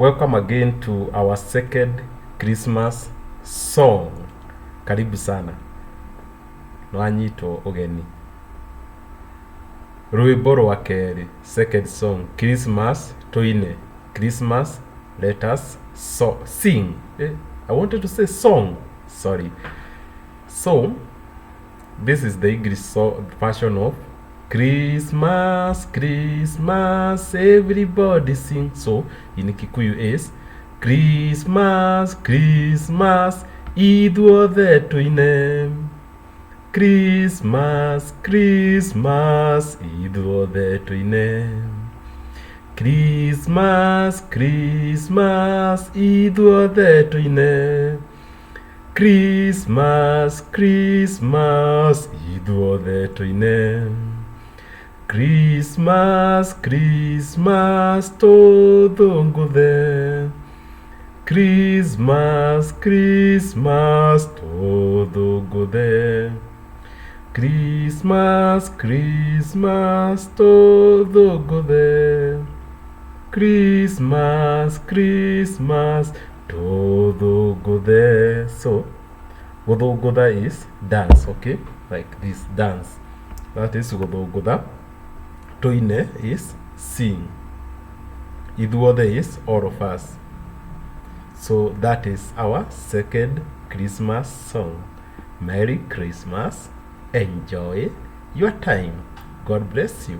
Welcome again to our second Christmas song. Karibu sana. Nwanyitwo ũgeni. Rwĩmbo rwa kerĩ, second song, Christmas tũine. Christmas let us sing. I wanted to say song. Sorry. So, this is the English version of Christmas, Christmas, everybody sing. So, in Kikuyu is Christmas, Christmas, ithuothe tũine. Christmas, Christmas, ithuothe tũine. Christmas, Christmas, ithuothe tũine. Christmas, Christmas, ithuothe tũine. Christmas, Christmas, tũthũngũthe. Christmas, Christmas, tũthũngũthe. Christmas, Christmas, tũthũngũthe. Christmas, Christmas, tũthũngũthe. So, gũthũngũtha is dance, okay? Like this, dance. That is gũthũngũtha. Tũine is sing. Ithuothe is all of us. So that is our second Christmas song. Merry Christmas. Enjoy your time. God bless you.